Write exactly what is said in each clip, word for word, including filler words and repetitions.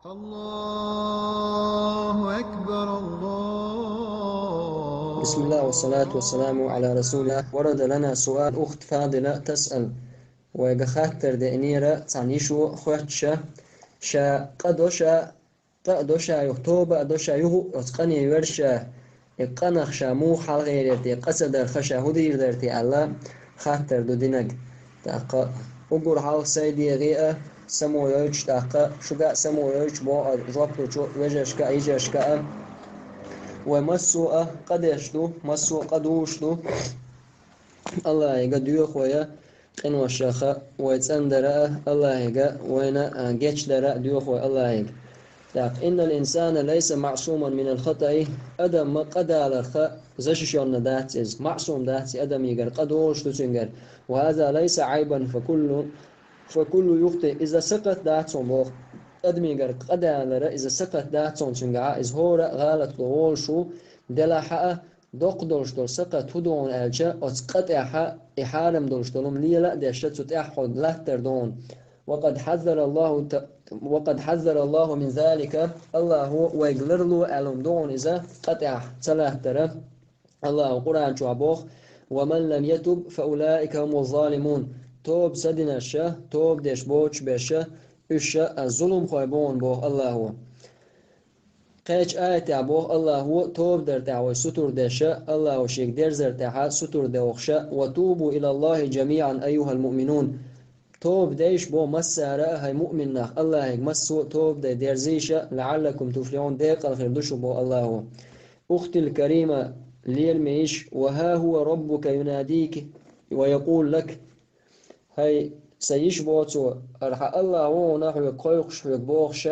الله أكبر، الله. بسم الله والصلاة والسلام على رسول الله. ورد لنا سؤال، أخت فاضلة تسأل. Вайга хаттар деънера цхьан йишо хоьттуш, ша къа до ша, къа а до ша юха, тоба а до ша юха оцу къане верша, и къанах ша муха хьалхара те, къа ца дарха ша хӀун дийр дара те аьлла, хаттар ду динарг. ТӀаккха уггар хьалха сайн дегӀе а само йойтуш, тӀаккха шуьга а само йойтуш боху жоп лучу вежаршка а, йижаршка а. Вай массо а къа деш ду, массо а къа дуьйш ду. Аллахьига доьху вай къиношха вай цӀандар а, Аллахьига вайна а гечдар а доьху вай Аллахьига. ТӀаккха: «إن الإنسان ليس معصوما من الخطأ», адам ма къа даларх зашиш йолуш дац иза, маъсум дац и адамигара, къа долуш ду цуьнгара. «وهذا ليس عيبا فكل، فكل يخطئ», иза сакхат дац хьуна боху. Адамигара къа далар иза сакхат дац хьуна цуьнгахь, иза хӀора а гӀалат ло волуш ву, делахь а, доккха долуш долу сакхат хӀун ду хьуна аьлча, оцу къа тӀехь и хьарам долуш долу хӀума лела а деш, цу тӀехь хьо латтар ду хьуна. «وقد حذر الله ت-، وقد حذر الله من ذلك», Аллахьо вайга ларло аьлла хӀума ду хьуна иза, къа тӀехь ца латтара. Аллахьо Къуръан чохь боху: «ومن لم يتب فأولئك هم الظالمون». Тоба ца динарш, тоба деш боцуш берш, уьш а зуламхой бу хьуна боху Аллахьо. Кхечу аятехь боху Аллахьо, тоба дар тӀехь вай сутур деш, Аллахьо шега дерзар тӀехь сутур дохуш: «وتوبوا إلى الله جميعا أيها المؤمنون». Тоба дейша боху массара а, хӀай муъмин нах, Аллахьига массо а тоба дай дерзийша, «لعلكم تفلحون», декъала хир ду шу боху Аллахьо. «أختي الكريمة», лераме йиш, «وها هو ربك يناديك ويقول لك». ХӀай, сан йиш боху цо, хӀара хьан Аллахь ву хьуна хьоьга кхойкхуш, хьоьга бохуш,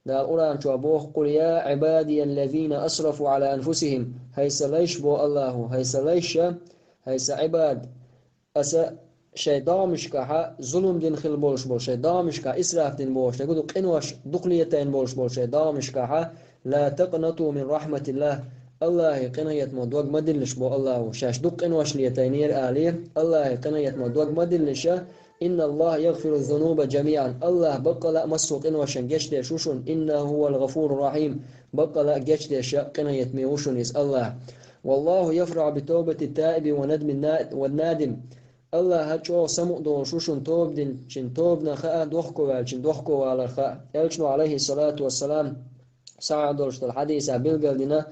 Дала Къуръан чохь боху: «قل يا عبادي الذين أسرفوا على أنفسهم». ХӀай сан лайш боху Аллахьо, хӀай сан лайш, хӀай сан Ӏибад, аса шайн догӀмашкахь зулам дина хилла болуш болу, шайн догӀмашкахь исраф дина болуш, дерг ду къинош дукха летийна болуш болу шайн догӀмашкахь, «لا تقنطوا من رحمة الله». Аллахьан къинхетамо дог ма диллалаш боху Аллахьо, шаьш дукха къинош летийнера алий, Аллахьан къинхетамо дог ма диллалаш, «إن الله يغفر الذنوب جميعا». Аллахь баккъала а массо а къиношна гечдеш ву шуна, «إنه هو الغفور الرحيم». Баккъала а гечдеш, къинхетаме ву шуна иза Аллахь. «والله يفرح بتوبة التائب وندم النا-، والنادم». Аллахь чӀогӀа самукъадолуш ву шуна тоба динчун тобанах а, дохковаьллачун дохковаларх а. Элчано, Ӏалайхиссалату вассалам, сахьихь долуш долу хьадисехь билгалдина: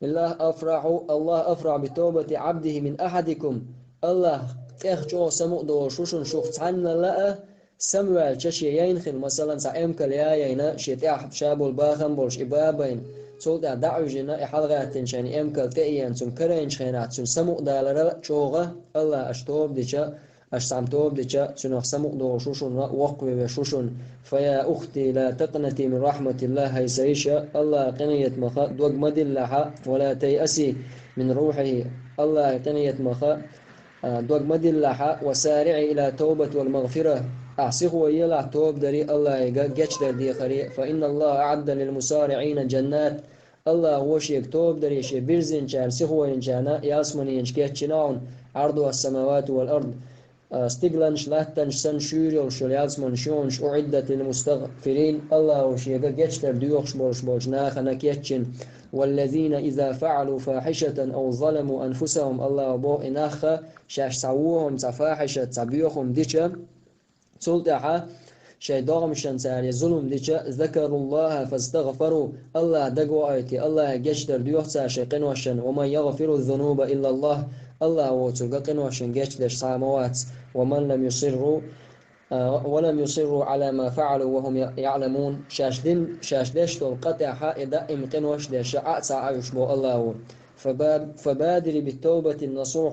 «الله أفرح، الله أفرح بتوبة عبده من أحدكم». Аллахь тӀех чӀогӀа самукъадолуш ву шуна шух цхьаннал а, самаваьлча шен яйна хилла, масалан, цхьа эмкал яйна, шен тӀехь ша болу бахам болуш и бабайна, цул тӀаьхьа дӀа а вижина, и хьалагӀаьттина шайна эмкал тӀеэна, цунна карийначу хенахь цуьнан самукъадаларал а чӀогӀа, Аллахь аша тоба дича, аша цхьамма тоба дича, цунах самукъадолуш ву шуна, воккхаве веш ву шуна. «فيا أختي لا تقنطي من رحمة الله», хӀай сан йиша, Аллахьан къинхетамах дог ма диллалахь, «ولا تيأسي من روحه», Аллахьан къинхетамах а, дог ма диллалахь, «وسارعي إلى التوبة والمغفرة». Ахь сихо елахь тоба даре, Аллахьига гечдар дехаре, «فإن الله أعد للمسارعين جنات». Аллахьо шега тоба даре, шен бирзинчарна, сихо йинчарна ялсаманенаш кечйина хьуна, «عرضها السماوات والأرض». А, стигланаш, латтанаш санна шуьйра йолуш йолу ялсаманин шуьйранаш, «أعدت للمستغفرين», Аллахьо шега гечдар доьхуш болуш болчу нахана кечйина. «والذين إذا فعلوا فاحشة أو ظلموا أنفسهم», Аллахьо боху и нах, шаьш цхьа вон хӀума, цхьа фахьишат, цхьа боьха хӀума дича, цул тӀаьхьа шайн догӀмашна цара зулам дича, «ذكروا الله فاستغفروا», Аллахь дагавоуьйтий, Аллахье гечдар доьху цара шайн къиношна, «ومن يغفر الذنوب إلا الله», Аллахь воцург къиношна гечдеш цхьа а ма вац, «ومن لم يصروا، а, ولم يصروا على ما فعلوا وهم يعلمون», шаьш дин, шаьш деш долу къа тӀехь и даим къинош деш Ӏа а ца Ӏуьйш боху Аллахьо. «فبا-، فبادر بالتوبة النصوح».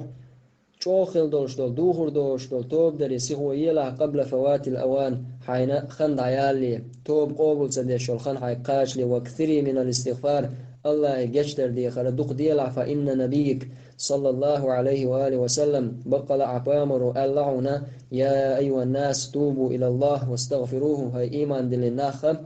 ЧӀогӀа хила долуш долу, духур долуш долу тоба даре сихо елахь, «قبل فوات الأوان», хьайна хан дӀаялале, тоба къобал ца деш йолу хан хьайга кхачале, «وأكثري من الاستغفار», Аллахье гечдар дехар дукха делахь, «فإن نبيك صلى الله عليه وآله وسلم», баккъала а Пайхамаро аьлла хьуна: «يا أيها الناس توبوا إلى الله واستغفروه», хӀай ийман диллина нах,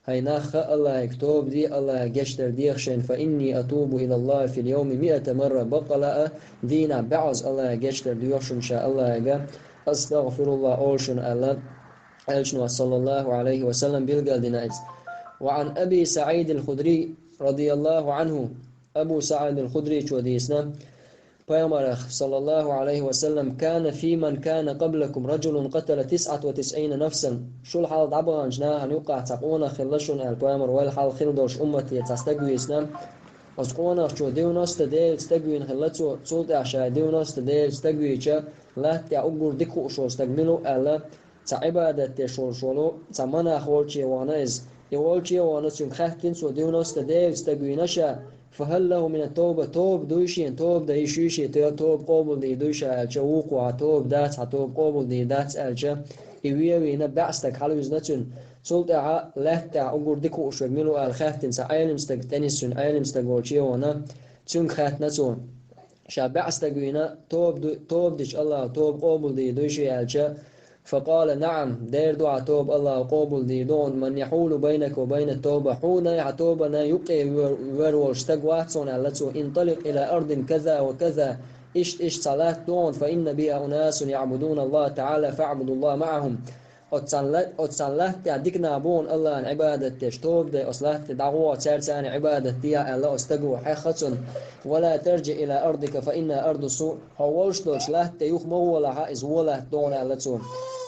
хӀай нах, Аллахьига тоба де, Аллахье гечдар деха шайна, «فإني أتوب إلى الله في اليوم مائة مرة», баккъала а дийнахь бӀозза Аллахье гечдар доьху шуна ша Аллахьига, «أستغفر الله» олу шуна аьлла, Элчано, саллаллаху Ӏалайхи ва саллам, билгалдина иза. وعن أبي سعيد الخدري رضي الله عنه, Абу СаӀид ал-Худрийчо дийцина, Пайхамарах, саллаллаху Ӏалайхи ва саллам: كان فيمن كان قبلكم رجل قتل تسعة وتسعين نفسا. Шул хьалха дӀабаханчу нахана юккъехь цхьа къонах хилла шуна аьлла, Пайхамар вайл хьалха хилла долуш уммате цхьа стаг вийцина. Оцу къонахчо девяносто девять стаг вийна хилла цо, цул тӀаьхьа ша девяносто девять стаг вийча, латта тӀехь уггар дика хууш волу стаг мила ву аьлла, цхьа Ӏибадат деш волуш волу, цхьа монах волче вахана иза. И волче а вахана цуьнга хаьттина цо, девяносто девять стаг вийна ша, فهل له من التوبة, тоба дуй шена, тоба дан йиш юй шен, то-, тоба къобалдийр дуй ша аьлча, вукхо хьан тоба дац, хьан тоба къобалдийр дац аьлча, и вен а вийна, бӀе стаг хьалавуьзна цуьнан. Цул тӀаьхьа лаьтта тӀехь уггар дика хууш верг мила ву аьлла хаьттина цхьа Ӏелам стаг тӀенисвина, Ӏелам стаг волче а вахана, цуьнга хаьттина цо. Ша бӀе стаг вийна, тоба ду-, тоба дича Аллаха тоба къобалдийр дуй шен аьлча, فقال: نعم, дер ду хьан тоба Аллаха къобалдийр ду хьуна, من يحول بينك وبين التوبة, хьуна а хьан тобанна юккъе вер-, вер волуш стаг вац хьуна аьлла цо, انطلق إلى أرض كذا وكذا, иштта, иштта цхьа латта ду хьуна, فإن بها أناس يعبدون الله تعالى فاعبد الله معهم. Оццан ла-, оццан латта тӀехь дика нах бу хьуна Аллахьан Ӏибадат деш, тоба дай оцу латта тӀе дӀагӀо, цаьрца царна Ӏибадат дехьа аьлла, оцу стага хьехна цунна. ولا ترجع إلى أرضك فإنها أرض سوء. Хьо волуш долчу латта тӀе юха ма гӀолахьа, иза вон латта ду хьуна аьлла цо.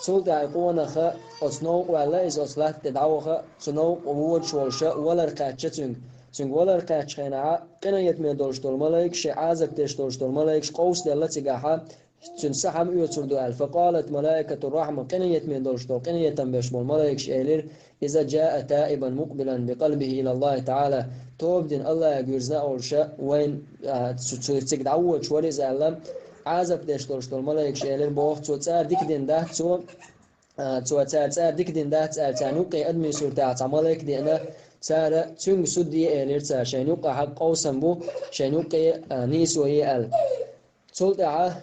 Цул тӀаьхьа и къонаха оцу новкъа ваьлла, иза оцу латта тӀе дӀагӀо, цу новкъа водуш волуша валар кхаьчча цуьнга. Цуьнга валар кхаьччу хенахьа, къинхетаме долуш долу малайкаш, шайн Ӏазап деш долуш долу малайкаш къовсаделла цигахьа, цуьнан са хьан оьцур ду аьлла. فقالت ملائكة الرحمة, къинхетаме долуш долу, къинхетам беш болу малайкаш элира: إذا جاء تائبا مقبلا بقلبه إلى الله تعالى, тоба дина Аллахье вирзина а волуша, вайн, а, цу, цу, цига дӀавоьдуш вара иза аьлла, Ӏазап деш долуш долу малайкаш элира боху, цо цара дика дина дац, цо, а, цо цара цара дика дина дац аьлла, царна юккъе адамийн суртехь цхьа малайка деана, цара цуьнга суд е элира цара, шайн юккъехь къовсам бу, шайн юккъе, а, нийсо е аьлла. Цул тӀаьхьа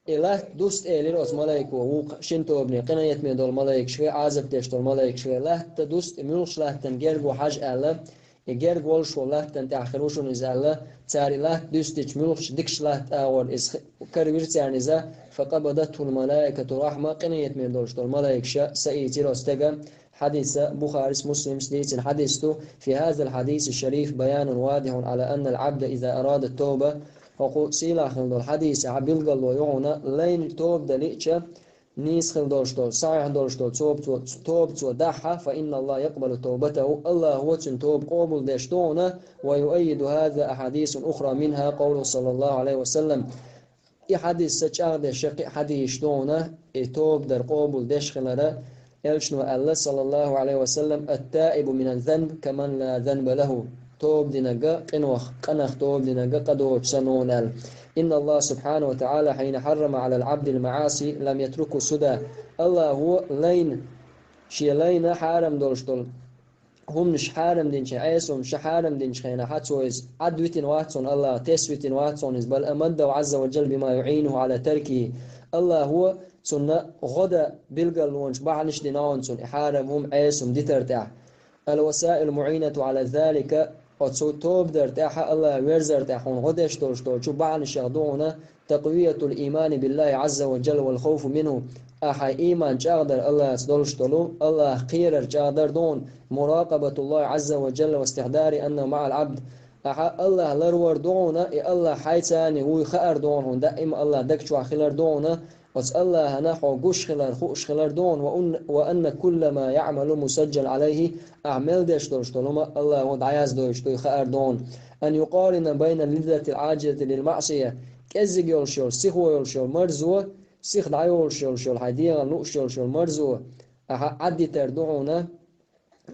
и латта дуста элира оцу малайко вукху шина тобане, къинхетаме долу малайкаш ве, Ӏазап деш долу малайкаш ве, латта дуста, и муьлхачу латтана герга ву хьажа аьлла, и герга волуш волу латтана тӀехь хир ву шуна иза аьлла, цара и латта дуьстича, муьлхачу дикачу латта агӀор иза хи-, каравира царна иза, فقبضته الملائكة الرحمة, къинхетаме долуш долу малайкаша са ийцира оцу стеган, Хьадиса Бухарис, Муслимс дийцина хьадис ду. في هذا الحديث الشريف بيان واضح على أن العبد إذا أراد التوبة. ХӀокху сийлахь хилла долу хьадисехь билгало ю хьуна, лайна тоба дан лиъча, нийса хилла долуш долу, сахьихь долуш долу тоба цо, тоба цо дахьа, فإن الله يقبل توبته, Аллахо цуьнан тоба къобалдеш ду хьуна, ويؤيد هذا أحاديث أخرى منها قوله صلى الله عليه وسلم. И хьадис са чӀагӀдеш я кхин а хьадисаш ду хьуна, и тоба дар къобалдеш хилара, элчано аьлла, саллаллаху Ӏалайхи ва саллам: التائب من الذنب كمن لا ذنب له. Тоба динарг къинойх, къинах тоба динарг къа доцуш санна ву аьлла. إن الله سبحانه وتعالى حين حرم على العبد المعاصي لم يتركه سدى. Аллахо лайна, шен лайна хьарам долуш долу хӀуманаш хьарам динчу, Ӏеса хӀуманаш хьарам динчу хенахь, цо иза Ӏад витина вац хьуна Аллах, тес витина вац хьуна иза, بل أمده عز وجل بما يعينه على تركه. Аллахо цунна гӀо дан билгалонаш, бахьанаш дина хьуна цунна и хьарам хӀума, Ӏеса хӀума дитар тӀехь. الوسائل المعينة على ذلك, оцу тоба дар тӀехь, Аллах верзар тӀехь хьуна гӀо деш долуш долчу бахьанашех ду хьуна تقوية الإيمان بالله عز وجل والخوف منه. Ахьа иман чӀагӀдар Аллахца долуш долу, Аллах кхерар чӀагӀдар ду хьуна, مراقبة الله عز وجل واستحضار أنه مع العبد. Ахьа Аллах ларвар ду хьуна, и Аллах хьайцани вуй хаар ду хьуна, даим Аллах даг чохь хилар ду хьуна, оцу Аллахана хьо гуш хилар, хууш хилар ду хьуна, وأن، وأن كل ما يعمل مسجل عليه, ахьа мел деш долуш долу хӀума Аллахо дӀаяздойуш дуй хаар ду хьуна. أن يقارن بين اللذة العاجلة للمعصية, кӀеззиг йолуш йолу, сихо йолуш йолу марзо, сиха дӀайолуш йолуш йолу, хьайн дегӀан лууш йолуш йолу марзо, ахьа Ӏаддитар ду хьуна,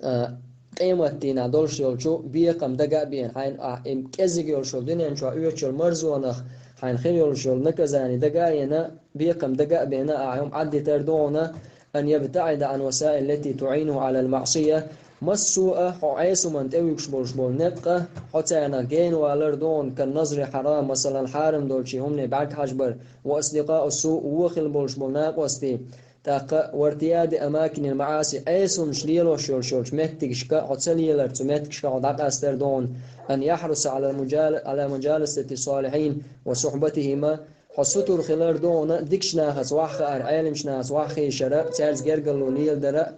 а, къематдийнахь долуш йолчу бекхам дага а беана, хьайна, а, и кӀеззиг йолуш йолу дуьнен чохь оьцуш йолу марзонах, хьайна хир йолуш йолу наказание дага а еана, бекхам дага а беана, ахьа хӀума Ӏаддитар ду хьуна, أن يبتعد عن وسائل التي تعينه على المعصية. Массо а хьо Ӏеса хӀуманна тӀевуьгуш болуш болу некъ, хьо царнах генавалар ду хьуна, كالنظر الحرام, масалан, хьарам долчу хӀумане бӀаьрг хьажбар, وأصدقاء السوء, вон хила болуш болу накъостий. ТӀаккха وارتياد أماكن المعاصي, Ӏеса хӀуманаш лелош йолуш йолчу меттигашка хьо ца лелар, цу меттигашка хьо дӀакъастар ду хьуна, أن يحرص على المجال-، على مجالسة الصالحين وصحبتهم. Хьо сутур хилар ду хьуна дикачу нахаца вахахаар, Ӏеламчу нахаца вахахийшара, цаьрца гергарло леладара.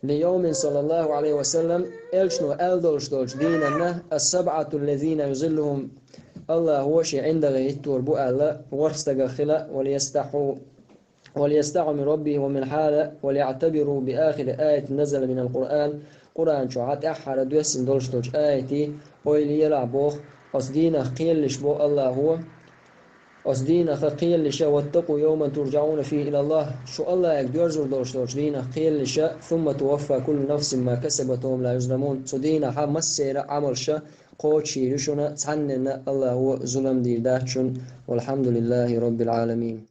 ليوم صلى الله عليه وسلم, элчано аьлла долуш долчу дийнанна, السبعة الذين يظلهم الله шен ӀиндагӀе хӀиттор бу аьлла, ворхӀ стагах хила, وليستحوا وليستحوا من ربهم ومن هذا وليعتبروا بآخر آية نزل من القرآن, Къуръан чохь тӀаьххьара доьссина долуш долчу аятийн ойла елахь боху, оцу дийнах кхелалаш бо Аллахо, оцу дийнах кхелалаш, واتقوا يوما ترجعون فيه إلى الله, шу Аллахьега доьрзур долуш долчу дийнах кхелалаш, ثم توفى كل نفس ما كسبت وهم لا يظلمون, цу дийнахь массеран а Ӏамалш кхочушйийр ю шуна, цхьанненна Аллахо зулам дийр дац шуна. والحمد لله رب العالمين.